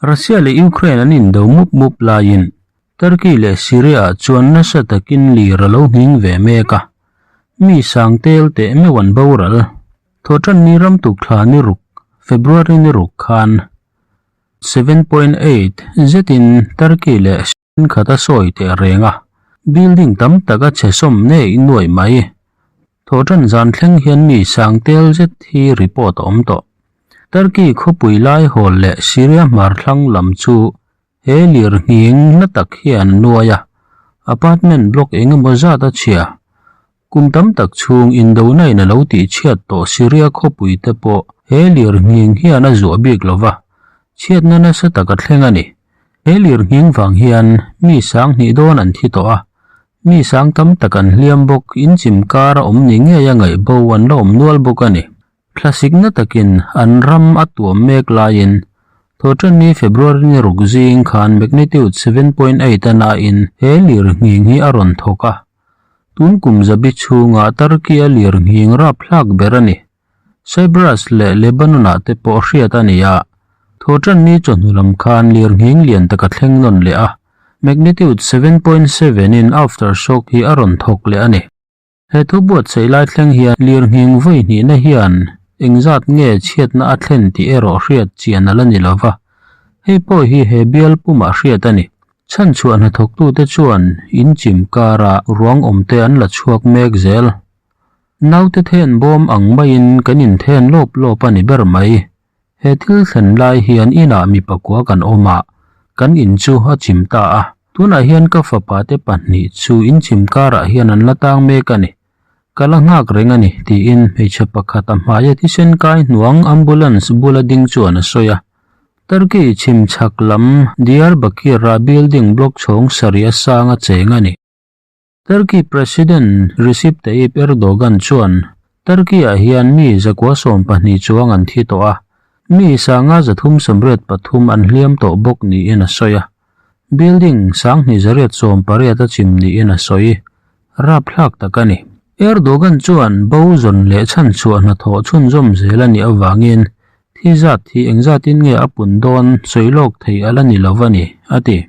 Russia leh Ukraine an indo mup mup laiin Turkey leh Syria ah chuan nasa takin lir a lo nghing ve mek a, mi sang tel teh meuh an boral. Thawhtanni ram tukthla ni ruk, February ni ruk khan 7.8 zetin Turkey leh Thenkhat a sawi teh reng a, building tam tak a chhe sawm nei nuaih mai. Thawhtan zan thleng hian mi sang tel zet hi report a awm tawh. Turkey khawpui lai hawl leh Syria hmar thlang lam chu he lir nghing na tak hian a nuai a, apartment block eng emaw zat a chhia. Kum tam tak chhung indona in a lo tih chhiat tawh Syria khawpui te pawh he lir nghing hian a zuah bik lo va, chhiatna nasa tak a thleng a ni. He lir nghing vang hian mi sang hnih dawn an thi tawh a, mi sang tam tak an hliam bawk, inchim kar a awm ni ngei a ngaih bo an la awm nual bawk a ni. Thlasikna takin an ram a tuam mek laiin Thawhtanni February ni ruk zing khan magnitude 7.8 a nain he lir nghing hi a rawn thawk a. Tun kum zabi chhungah Turkey a lir nghing rapthlak ber a ni. Cyprus leh Lebanon-ah te pawh hriat a ni a. Thawhtanni chawhnu lam khan lir nghing lian tak a thleng nawn leh a, magnitude 7.7 in aftershock hi a rawn thawk leh a ni. He thu buatsaih lai thleng hian lirnghing vawi hnihna hian engzat nge chhiatna a thlen tih erawh hriat chian a la ni lo va, hei pawh hi he bial pumah hriat a ni. Chhanchhuah hnathawktute chuan in chim karah ruang awmte an la chhuak mek zel. Naute then bawm ang maiin kan inthen lawp lawp a ni ber mai. He thil thlen lai hian inah mi pakua kan awm a, kan in chu a chim ta a. Tunah hian ka fapa te pahnih chu in chim karah hian an la tang mek a ni. Ka la nghak reng a ni, tiin hmeichhe pakhat a hmaia thisen kai hnuang ambulance bula ding chuan a sawi a. Turkey chhim chhak lam Diyarbakir-a building block chhawng sarih a sang a cheng a ni. Turkey President Recep Tayyip Erdogan chuan Turkey-ah hian mi zakua 12 chuang an thi tawh a, mi sanga 373 an hliam tawh bawk niin a sawi a. Building 2880 a chim niin a sawi. Rapthlak tak a ni. Erdogan chuan bo zawn leh chhanchhuah hnathawh chhunzawm zel a nih avangin thi zat hi engzatin nge a pun dawn sawi lawk thei a la ni lo a ni, a ti.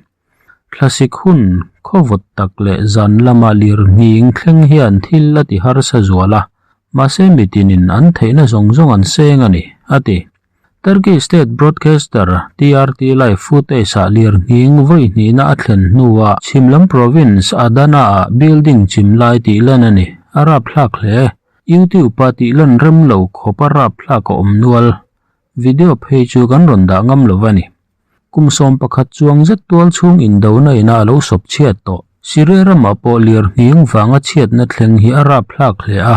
Thlasik hun khawvawt tak leh zan lama lir nghing thleng hian thil a ti harsa zual a, mahse mitinin an theihna zawng zawng an seng a ni, a ti. Turkey state broadcaster TRT live footage-ah lir nghing vawi hnihna a thlen hnuah chhimlam province Adana-ah building chim lai tih lan a ni, a rapthlak hle. YouTube-a tih lan rem lo khawp a rapthlak a awm nual. Video phei chu kan rawn dah ngam lo a ni. Kum 11 chuang zet tual chhung indona ina a lo sawp chhiat tawh. Syria ramah pawh lir nghing vanga chhiatna thleng hi a rapthlak hle a.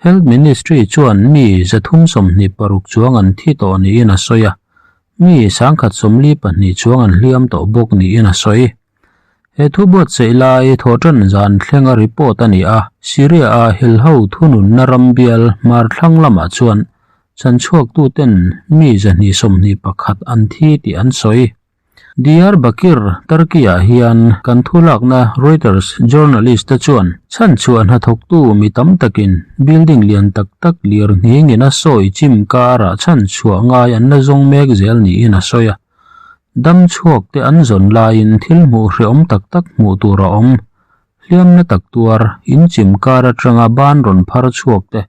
Health Ministry chuan mi 326 chuang an thi tawh niin a sawi a, mi 142 chuang an hliam tawh bawk niin a sawi. He thu buatsaih lai thawhtan zan thlenga report a ni a, Syria-a helho thununna ram bial hmar thlang lamah chuan chanchhuaktuten mi 221 an thi tih an sawi. Diyarbakir, Turkey-ah hian kan thu lakna Reuters journalist te chuan chhanchhuah hnathawktu mi tam takin building lian tak tak lir nghingin a sawi chim karah chhanchhuah ngai an la zawng mek zel niin a sawi a. Dam chhuak te an zawn laiin thil hmuh hreawm tak tak hmuh tur a awm. Hliamna tak tuar, in chim kar atanga ban rawn phar chhuak te,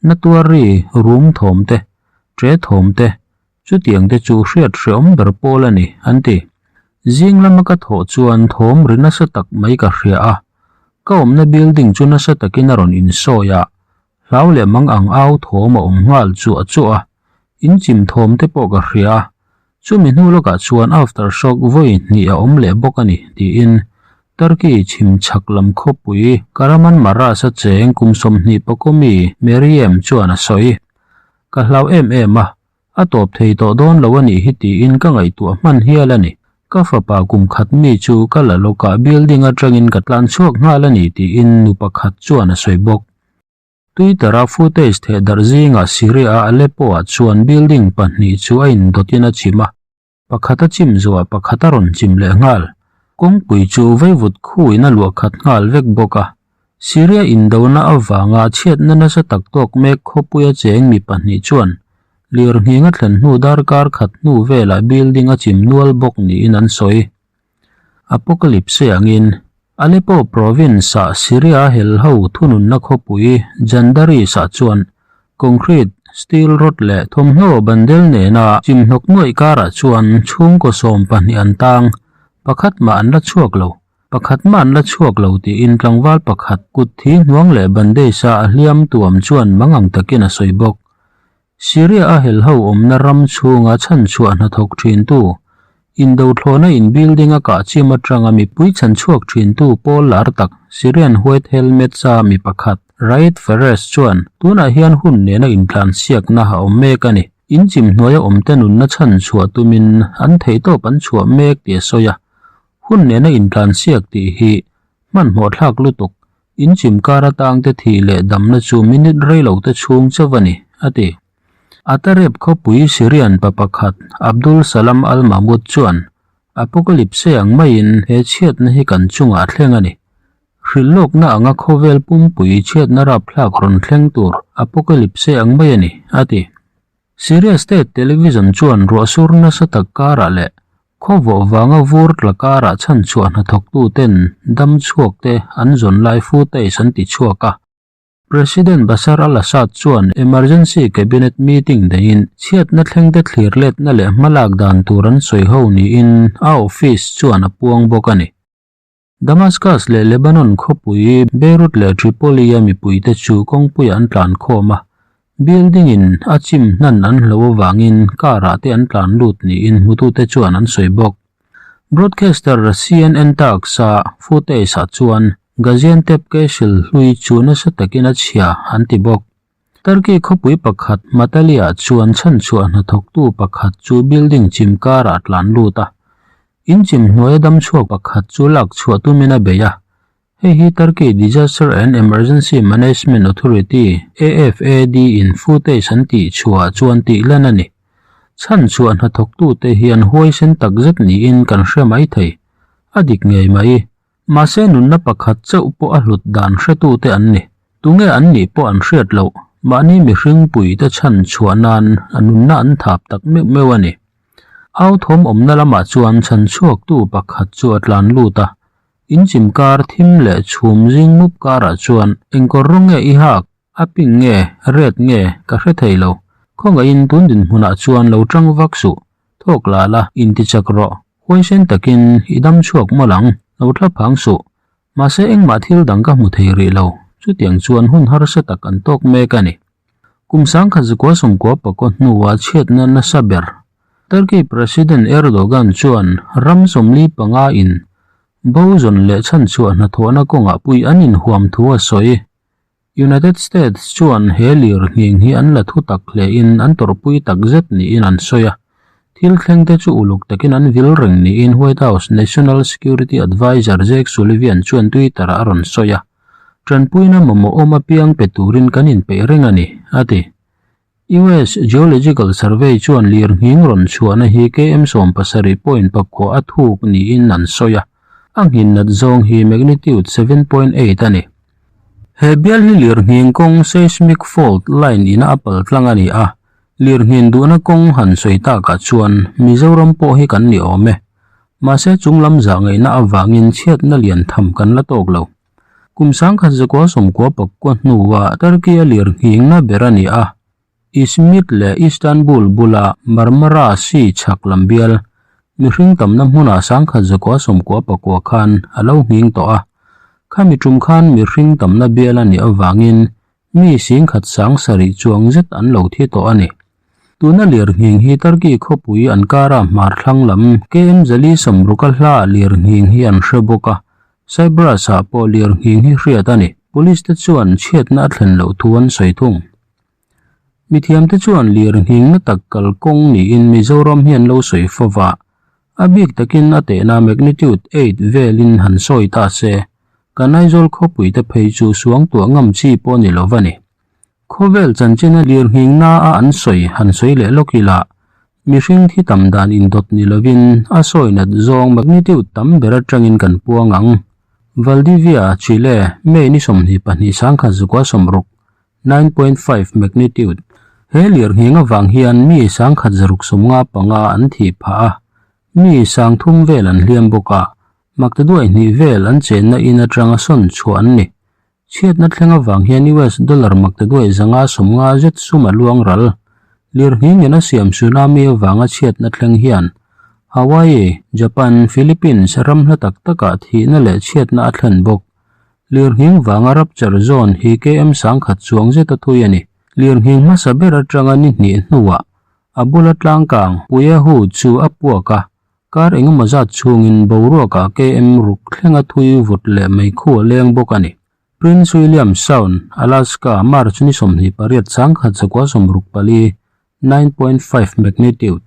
na tuar ri rum thawm te, tre thawm te, chutiang te chu hriat hreawm ber pawl a ni, an ti. Zing lama ka thawh chuan thawm ri nasa tak mai ka hria a. Ka awmna building chu nasa takin a rawn insawi a, hlau leh mang ang au thawm a awm nghal chuah chuah a. In chim thawm te pawh ka hria a, chumi hnu lawkah chuan after shock vawi hnih a awm leh bawk a ni, tiin Turkey chhim chhak lam khawpui Kahramanmaraş a cheng kum 20 pakawmi Meryem chuan a sawi. Ka hlau em em a, a tawp thei tawh dawn lo a nih hi tiin ka ngaihtuah hman hial a ni. Ka fapa kum khat mi chu ka la lawkah building atangin ka tlan chhuak nghal a ni tiin nu pakhat chuan a sawi bawk. Twitter-a footage thehdarh zingah Syria-a Aleppo-ah chuan building pahnih chu a indawtin a chim a, pakhat a chim zuah pakhat a rawn chim leh nghal. Kawngpui chu vaivut khuin a luah khat nghal vek bawk a. Syria indona avanga chhiatna nasa tak tawk mek khawpuia cheng mi pahnih chuan. Lirnghing a thlen hnu darkar khat hnu velah building a chim nual bawk niin an sawi. Apocalypse angin Aleppo province-ah Syria helho thununna khawpui Jandaris-ah chuan concrete, steel rod leh thawmhnaw bandel nena chimhnawk nuaih karah chuan chhungkaw 12 an tang, pakhat mah an la chhuak lo. Pakhat mah an la chhuak lo tiin tlangval pakhat kut thi hnuang leh bandage a a hliam tuam chuan mangang takin a sawi bawk. Syria a helho awmna ram chhunga chhanchhuah hnathawk thintu, indothlawhna in building a kah chim atanga mipui chhanchhuak thintu pawl lar tak Syrian White Helmets a mi pakhat Raed Fares chuan tunah hian hun nena intlansiakna a awm mek a ni. In chim hnuaia awmte nunna chhanchhuah tumin an theihtawp an chhuah mek tih a sawi a. Hun nena intlansiak tih hi hmanhmawh thlak lutuk, in chim kar atangte thih leh damna chu minute reilote chhung chauh a ni, a ti. Atareb khawpui Syrian pa pakhat Abdul Salam al-Mahmoud chuan, Apocalypse ang maiin he chhiatna hi kan chungah a thleng a ni. Hrilhlawkna anga khawvel pumpui chhiatna rapthlak rawn thleng tur apocalypse ang mai a ni, a ti. Syria state television chuan ruahsur nasa tak karah leh Khawvawh vanga vur tla karah chhanchhuah hnathawktuten dam chhuakte an zawn lai footage an ti chhuak a. President Bashar al-Assad chuan emergency cabinet meeting deiin chhiatna thlengte thlir letna leh hmalak dan tur an sawi ho niin a office chuan a puang bawk a ni. Damascus leh Lebanon khawpui Beirut leh Tripoli-a mipuite chu kawngpuiah an tlan khawm a, building-in a chim hnan an hlo avangin car-ah te an tlan lut niin hmutute chuan an sawi bawk. Broadcaster CNN Turks-a footage-ah chuan Gaziantep Castle hlui chu nasa takin a chhia an ti bawk. Turkey khawpui pakhat Matali-ah chuan chhanchhuah hnathawktu pakhat chu building chim karah a tlan lut a. In chim hnuaia damchhuak pakhat chu lak chhuah tumin a bei a. Hei hi Turkey Disaster and Emergency Management Authority, AFAD, in footage an tih chhuah chuan tih lan a ni. Chhanchhuah hnathawktute hi an huaisen takzet niin kan hre mai thei. A dik ngei mai. Mahse nunna pakhat chauh pawh a hlut dan hretute an ni. Tunge an nih pawh an hriat loh, mahni mihring puite chhan chhuah nan a nunna an thap tak meuh meuh a ni. Au thawm awmna lamah chuan chhan chhuaktu pakhat chu a tlan lut a, in chim kar thim leh chhum zing mup karah chuan engkawr rawng nge i hak, a pink nge, red nge ka hre thei lo. Khawngaihin tun dinhmunah chuan lo tang vak suh, thawk la la, intichak rawh. Huaisen takin i dam chhuak mawlh ang, lo thla phang suh. Mahse engmah thil dang ka hmu thei rih lo, chutiang chuan hun harsa tak an tawk mek a ni. Kum sangkhat zakua sawmkua pakaw hnua chhiatna nasa ber Turkey President Erdogan chuan ram 45 in bo zawn leh chhanchhuah hnathawhna kawngah pui an inhuam thu a sawi. United States chuan he lirnghing hi an la thu tak hlein an tawrhpui tak zet niin an sawi a. Thil thlengte chu uluk takin an vil reng niin White House National Security Adviser Jake Sullivan chuan Twitter-ah a rawn sawi a. Tanpuina mamawh awm apiang pe turin kan inpeih reng a ni, a ti. US Geological Survey chuan lirnghing rawn chhuahna hi KM 70 point pakua a thuk niin an sawi a, a nghin nat zawng hi magnitude 7.8 a ni. He bial hi lirnghing kawng seismic fault line ina a pal tlang a ni a, lirnghin duhna kawng han sawi takah chuan Mizoram pawh hi kan ni awm e. Mahse chunglam zah ngaihna avangin chhiatna lian tham kan la tawk lo. Kum 1999 hnua Turkey a lirnghingna ber a ni a, Izmit leh Istanbul bula Marmara Sea chhak lam bial mihring tamna hmunah 1999 khan a lo nghing tawh a. Khami tum khan mihring tamna bial a nih avangin mi singkhat sang sarih chuang zet an lo thi tawh a ni. Tuna lirnghing hi Turkey khawpui Ankara hmar thlang lam KM zali sawmruka hla lirnghing hi an hre bawk a, Cyprus-ah pawh lirnghing hi hriat a ni. Police te chuan chhiatna a thlen loh thu an sawi thung. Mithiamte chuan lirnghingna tak kalkawng niin Mizoram hi an lo sawi fo va, a bik takin a tehna magnitude eight velin han sawi ta se, kan Aizawl khawpuite phei chu suangtuah ngam chi pawh ni lo va ni. Khawvel chanchina lirnghingna a an sawi han sawi leh lawk ila, mihring thi tam dan indawt ni lovin a sawi nat zawng magnitude tam ber atangin kan puang ang. Valdivia, Chile, May ni 22 60. 9.5 magnitude. He lirnghing avang hian mi 1675 an thih phah a, mi 3000 vel an hliam bawk a, maktaduai hnih vel an chenna in atanga sawn chhuah an ni. Chhiatna thleng avang hian US dollar maktaduai 550 zet sum a luang ral. Lirnghing in a siam tsunami avanga chhiatna thleng hian Hawaii, Japan, Philippines ram hla tak takah thihna leh chhiatna a thlen bawk. Lirnghing vanga rupture zone hi KM 1000 chuang zeta thui a ni. Lirnghing hmasa ber atanga ni hnih hnuah a bula tlangkang Puehu chu a puak a, kar engemaw zat chhungin boruakah KM ruk thlenga thui vut leh meikhu a leng bawk a ni. Prince William Sound, Alaska, March ni 28 1964, 9.5 magnitude.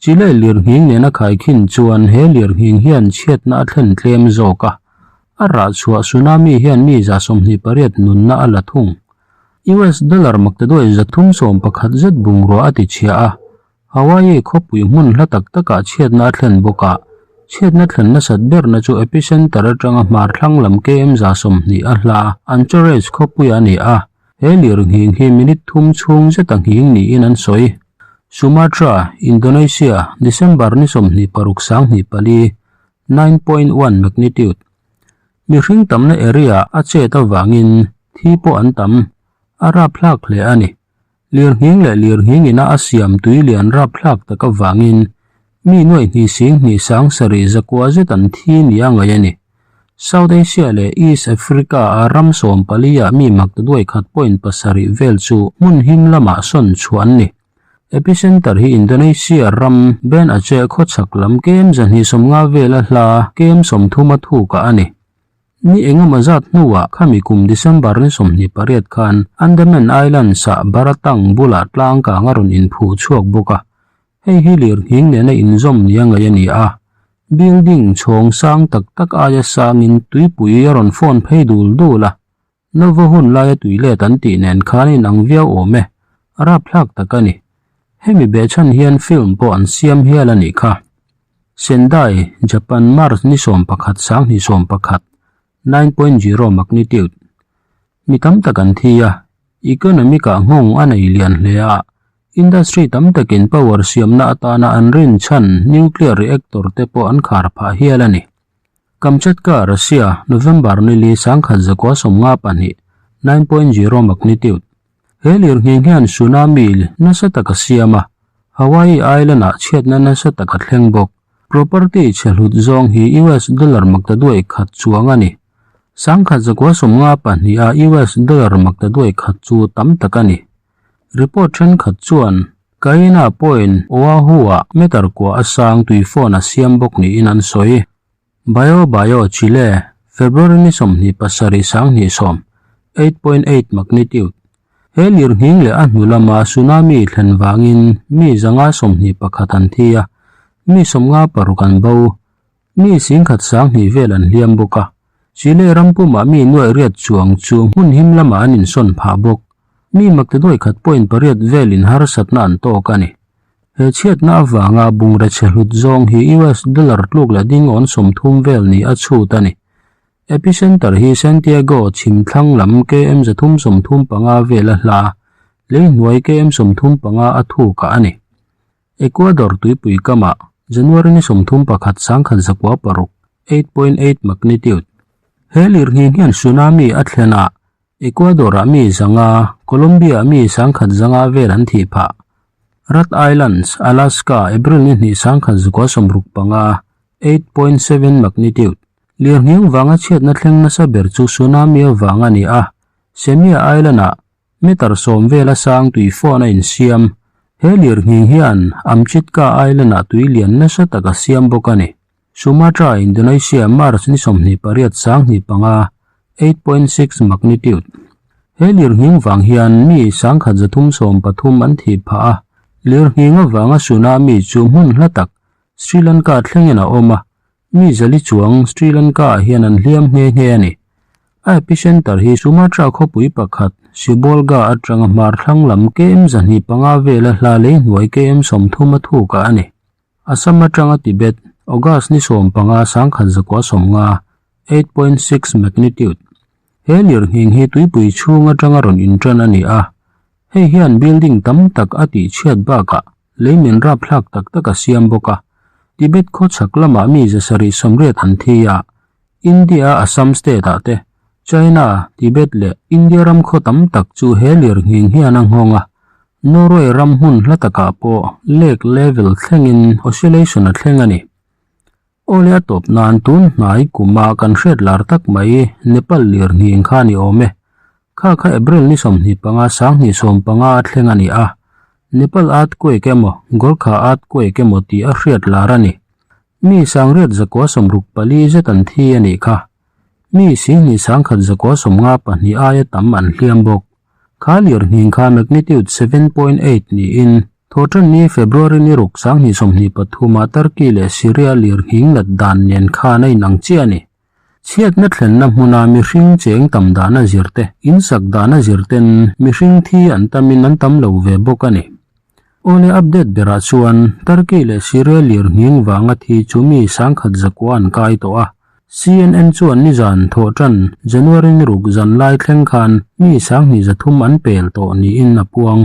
Chile lirnghing nena khaikhin chuan he lirnghing hian chhiatna a thlen tlem zawk a, a rah chhuah tsunami hian mi 28 nunna a la thung. US dollar maktaduai 311 zet bungrua a ti chhia a, Hawaii khawpui hmun hla tak takah chhiatna a thlen bawk a, chhiatna thlen nasat berna chu epicenter atanga hmar thlang lam KM 20 a hla Anchorage khawpui a ni a, he lirnghing hi minute thum chhung zeta nghing niin an sawi. Sumatra, Indonesia, December ni 26 24, 9.1 magnitude. Mihring tamna area a chet avangin thi pawh an tam, a rapthlak hle a ni. Lirnghing leh lirnghing ina a siam tui lian rapthlak tak avangin mi nuaih hnih sing hnih sang sarih zakua zet an thi nia ngaih a ni. South Asia leh East Africa a ram sawm pali ah mi mak duai khat point pasarih vel chu hmun him lamah sawn chhuah an ni. Epicenter hi Indonesia ram Ben Aceh khawchhak lam kem 250 vela hla kem 30 a thukah a ni. Ni engemaw zat hnuah khami kum December ni 28 khan Andaman Islands ah Baratang bulah tlang kang a rawn inphuh chhuak bawk a, hei hi lirnghing nena inzawm nia ngaih a ni a. Building chhawng sang tak tak aia sangin tuipui a rawn phone phei dul dul a, Nova hun laia tui let an tih nen khan inang viau awm e, a rapthlak tak a ni. Hemi behchhan hian film pawh an siam hial a nih kha. Sendai, Japan, March ni 11 2011, 9.0 magnitude. Mi tam tak an thi a, economic ah nghawng a nei lian hle a, industry tam takin power siamna atana an rin chhan nuclear reactor te pawh an khar phah hial a ni. Kamchatka, Russia, November ni li 1952, 9.0 magnitude. He lirnghing hian tsunami nasa tak a siam a, Hawaii Island-ah chhiatna nasa tak a thleng bawk. Property chhe hlut zawng hi US dollar maktaduai khat chuang a ni. 1952 a US dollar maktaduai khat chu tam tak a ni. Report thenkhat chuan Kaina Point, Oahu-ah meter kua a sang tui phone a siam bawk niin an sawi. Bio Bio, Chile, February ni 27 20 8.8 magnitude. He lirnghing leh a hnu lama tsunami thlen vangin mi 121 an thi a, mi 56 an bo. Mi singkhat sang hnih vel an hliam bawk a. Chile ram pumah mi nuaih riat chuang chu hmun him lamah an insawn phah bawk. Mi maktaduai khat point pariat velin harsatna an tawk a ni. He chhiatna avanga bungraw chhe hlut zawng hi US dollar tluk leh ding awn 30 vel ni a chhut a ni. Epicenter hi Santiago chhim thlang lam KM 335 vel a hla, lei hnuai KM 35 a thukah a ni. Ecuador tuipui kamah January ni 31 1906, 8.8 magnitude. He lirnghing hian tsunami a thlen a, Ecuador-ah mi zanga, Colombia-ah mi 1,100 vel an thih phah. Rat Islands, Alaska, April ni hnih 1965, 8.7 magnitude. Lirnghing vanga chhiatna thleng nasa ber chu tsunami avang a ni a, Semia Island-ah meter 10 vela sang tui phone a insiam. He lirnghing hian Amchitka Island-ah tui lian nasa tak a siam bawk a ni. Sumatra, Indonesia, March ni 28 25, 8.6 magnitude. He lirnghing vang hian mi 1333 an thih phah a, lirnghing avanga tsunami chu hmun hla tak Sri Lanka thlengin a awm a, mi zali chuang Sri Lanka ah hian an hliam nghe nghe a ni. A epicenter hi Sumatra khawpui pakhat Sibolga atanga hmar thlang lam KM 25 vela hla lei hnuai KM 30 a thukah a ni. Assam atanga Tibet, August ni 15 1950, 8.6 magnitude. He lirnghing hi tuipui chhung atanga rawn intan a ni a. Hei hian building tam tak a tihchhiat bakah lei min rapthlak tak tak a siam bawk a. Tibet khawchhak lamah mi 780 an thi a, India Assam state ah te, China, Tibet leh India ram khaw tam tak chu he lirnghing hian a nghawng a. Norway ram hmun hla takah pawh lake level thlengin oscillation a thleng a ni. Awle a tawp nan tun hnai kuma kan hriat lar tak mai Nepal lirnghing kha a ni awm e. Kha kha April ni 25 2015 a thleng a ni a. Nepal earthquake emaw Gorkha earthquake emaw tih a hriat lar a ni. Mi sangriat zakua 64 zet an thi a nih kha. Mi sihnih sangkhat zakua 52 aia tam an hliam bawk. Kha lirnghing kha magnitude 7.8 niin Thawhṭan ni February ni ruk 2023 ah Turkey leh Syria lirnghing nat dan nen khan a inang chiah a ni. Chhiatna thlenna hmuna mihring cheng tam dan a zir te, insak dan a zir ten mihring thi an tamin an tam lo ve bawk a ni. Awle update berah chuan Turkey leh Syria lirnghing vanga thi chu mi sangkhat zakua an kai tawh a. CNN chuan nizan thawhṭan January ni ruk zan lai thleng khan mi 2300 an pel tawh niin a puang.